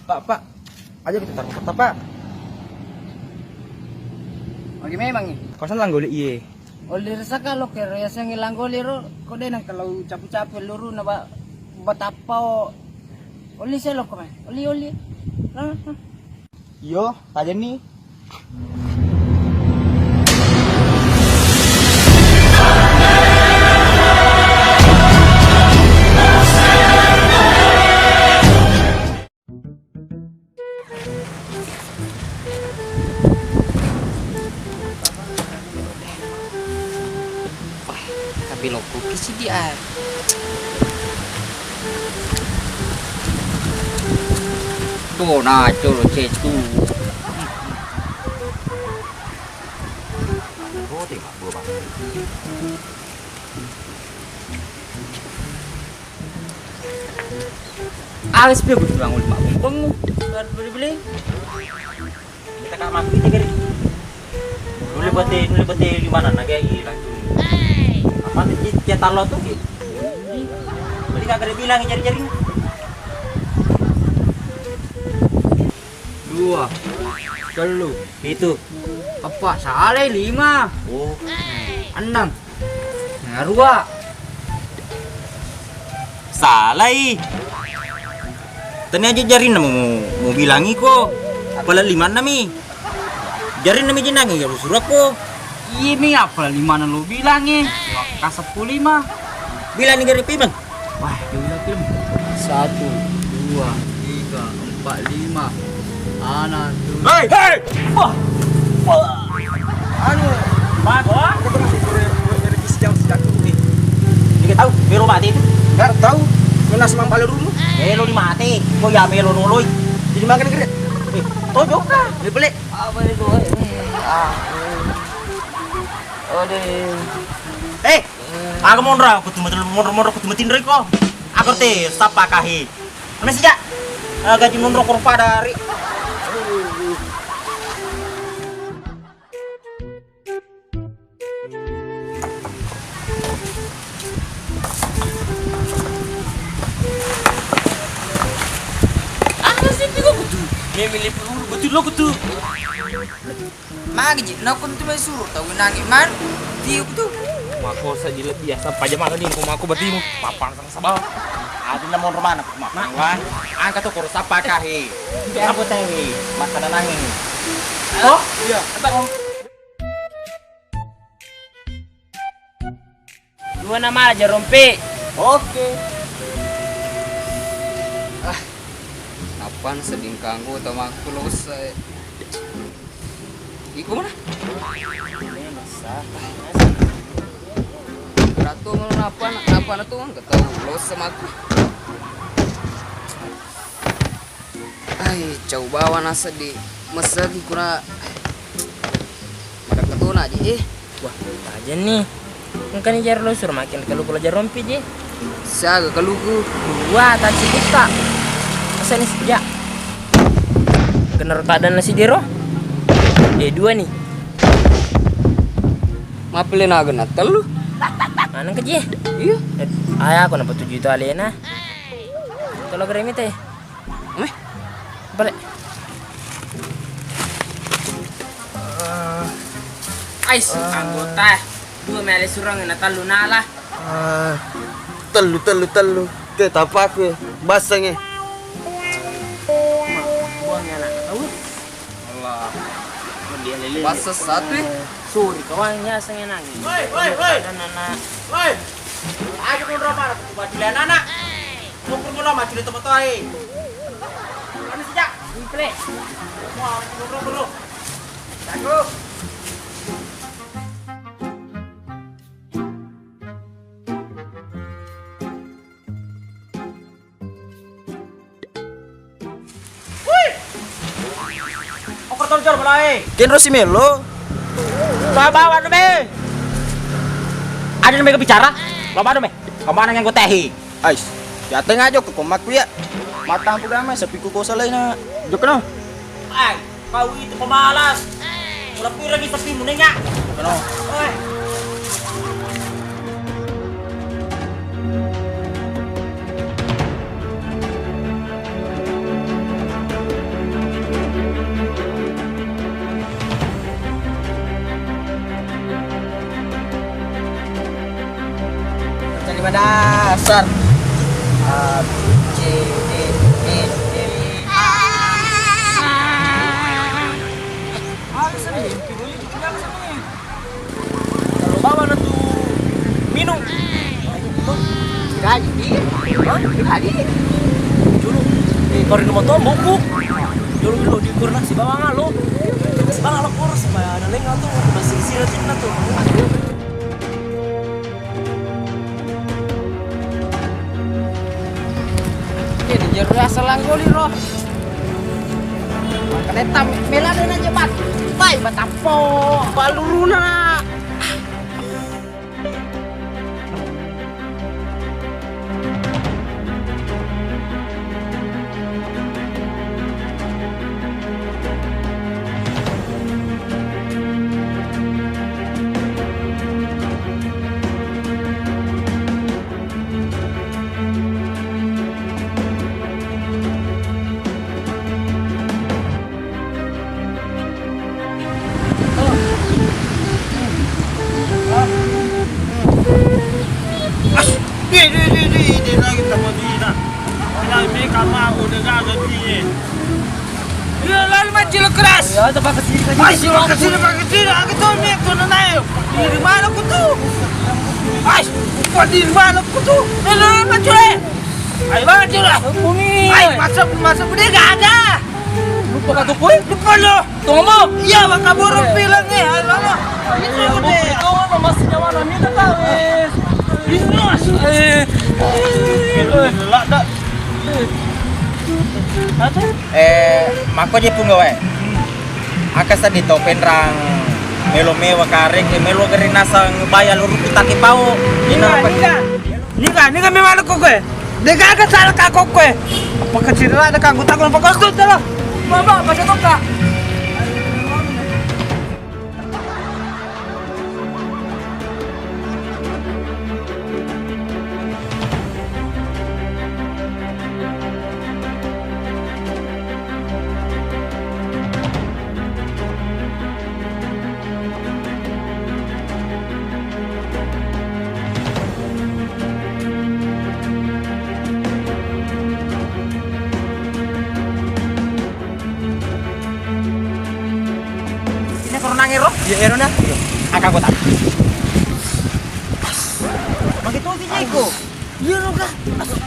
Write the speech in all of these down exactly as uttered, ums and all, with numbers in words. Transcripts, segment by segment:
Pak, Pak, aja kita taruh kota, Pak. Bagi memang ya? Kosan langgoli iye. Oli resaka lo kero ya sengi langgoli ro, kok deh nang kalau capu-capu luru na ba batappa o. Oli selo kok, oli, oli. Lah, lah. Iyo, tajenni. Tapi lokku ki sidi ae. Tuh, nah, colo cetu. Alas pe butuh bangun lima bengkong. Beli-beli. Kita kak mati tiga ri. Nule bete, nule bete di mana naga i langsung. Apa tuh, ci-, cetak lo tuh ki. Beli kagak ada bilang jari-jari. Dua, telu, pitu, eppa, salai, lima, oh, enneng, arua. Salai. Tania aja jarinna mau, mau bilangi ko. Pala limanna mi. Jarinna mi jenangi ya surakko. Iya mi, apa limanna lo bilangi? Kaseppulo lima. Bilangi gare pimeng. Wah, dia udah film. Satu, dua, tiga, empat, lima. Anak tuh. Hei, hei. Wah. Wah. Anu, Pak, wah. Kita pernah sih, kure, kure, kure, di sejam, sejam tuh, nih. Ini tahu, melo mati itu. Nggak tahu. Kena semang bala dulu. Melo di mati. Kok ya melo noloi. Jadi makan kere. Eh, tojo kah? Beli beli. Apa itu? Ah. Aduh. Eh, aga monra, aku tuh monra, monra, aku tuh matinroi ko. Aku teh, sapa kahi. Mana sejak? Ah, gaji monro kurpa dari. Apa sih, pigo kutu? Memi lipu betul lo kutu. Magi ji, nakon tu mai suru tau nangi man. Tiup tu. Mako saji le biasa paja mako ni, ko mako batimu papan sang sabal. Adi na monro mana ko mako. Wan, angka to koro sapa kahi. Apa tahi? Makanan angin. Oh, iya. Apa? Dua nama aja rompi. Oke. Ah, apaan seding kanggo tau makku lo usai. Iko mana? Ratu mau napa, napa na tuh? Nggak tahu. Lo sama aku. Ai, cau bawa nasa di mesegi kuna. Madakka tona aja, eh. Wah, aja nih. Engkani jaro lo suruh makin kalu kula jarompi je. Siaga kaluku? Dua, taci buka. Masa ini sejak. Kenaro tak ada nasi dero? Eh, dua nih. Mapile naga na tellu? Maneng keje? Iya. Eh, ayah aku napa tujuh itu alena. Kalau geremi teh. Meh. Balik. Ais, anggota. Dua mele surang na tellu nala. Ah, tellu, tellu, tellu. Ke tapaku, basangnge. Buang anak tahu. Allah. Dia lele. Basa satu, eh. Suri kawan ya sengenang. Woi, woi, woi. Dan anak. Woi. Ayo pun rama aku batu anak. Mau pun mula mati di tempat lain. Mana sejak? Iple. Wah, bro, bro. Jago. Wih. Oker tol jol balae. Kenro si Melo. Bawa bawa no me. Ada no me bicara. Bawa no me. Kemana yang gue tehi? Ais, ya tengah aja ke komakku ya. Matang tu damai sepiku kau selain nak. Jok no. Ai. Kau itu pemalas. Mula pura bisa pimu nengak. Keno. Oi. Sar. A, B, C, D, E, F. Alasan dia, itu boleh dibilang sama ni. Kalau bawa na tu minum. Gaji, di? Hah? Gaji? Dulu, eh, baru mau tombok ku. Dulu, dulu di kurna si bawang alo. Si bawang alo kurus, si bawang ada lengah tu, masih sila tu. Ini jero asal langgoli ro. Makanya tam, bela deh nanya bat. Tai batappo. Baluruna. As, di, di, di, di, di, lagi tamo di na. Ina meka ma udah gaga di. Iya, lalu maju lo keras. Ya, itu pakai sini. Mas, lo ke sini, pakai sini. Aku tuh nih, tuh naik. Di mana aku tuh? Mas, kok di mana aku tuh? Eh, lalu maju, eh. Ayo, maju lah. Bumi. Ay, masa, masa bude gaga. Lupa kata kue? Lupa lo. Tunggu. Iya, maka burung bilang nih. Ayo, lo. Ini lo bude. Itu masih nyawa minta kawin. Bisnis. Eh. Lah, dah. Apa? Eh, makko je punggawa e. Aka seddi to penrang melo mewa karek, melo geri nasang baya lo ruku take pao. Ina apa? Nika, nika, nika memang lo kokoe. Dega aga salah ka kokoe. Apa kecil lah ada kanggo takon apa kau tuh lah. Mama, apa sih kok? Ini koronang ero? Iya, ero na. Angka kota. Begitu sih, Jeko. Iya, lo kah?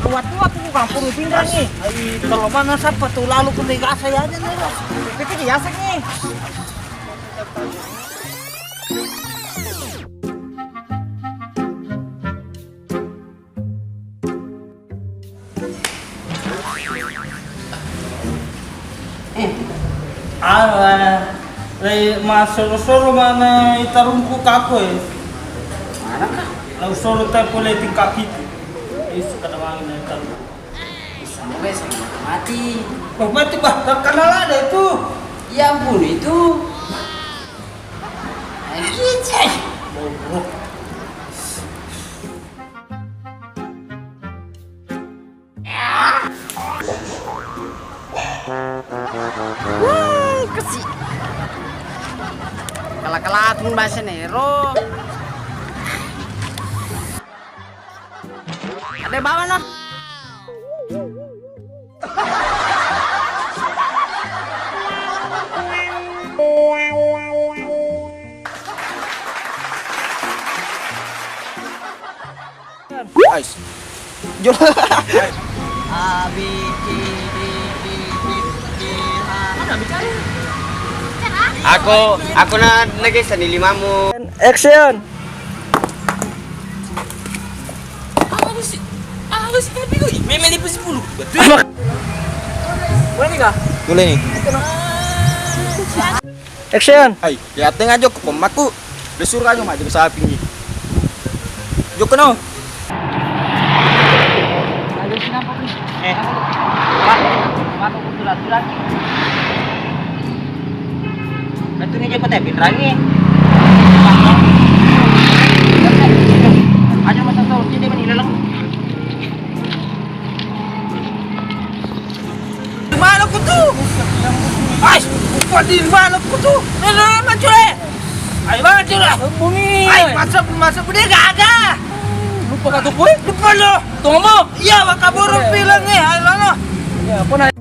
Waktu aku ke kampung tinggal nih. Ai, kalau mana siapa tuh lalu ke Dega saya aja nih, Bos. Kita biasa nih. Ala, le, massoro-soro mana itarungku kakoe. Mana kah? Lau soro te pole tingkat pitu. Isu kada wangi na itarungku. Sampai mati. Oh, mati bah, terkenal ada itu. Ya ampun itu. Anjing. Bobrok. Wuh, kesi. Kala-kala pun bahasa Nero. Ada bawa no. Ais. Jol. A, B, C, D, E, F, G, H. Aku, aku na, nagesani limamu. Action. Apa sih? Apa sih tapi kok? Memang lima sepuluh. Betul. Boleh nih kah? Boleh nih. Action. Hai, lihat tengah jok pemaku. Lesur aja maju ke sapi nih. Jok no. Ayo sini apa nih? Eh. Apa? Apa betul lagi? Betul nih cepet ya, pinrangi. Aja masa tol, jadi menilang. Di mana ku tu? Ais, di mana ku tu? Eh, maju le. Ayo maju lah. Bumi. Ai, masa, masa bude gaga. Buka tuku, eh? Lupa lo. Tunggu. Iya, maka burung bilang, eh, ayo, lo. Ya, apa na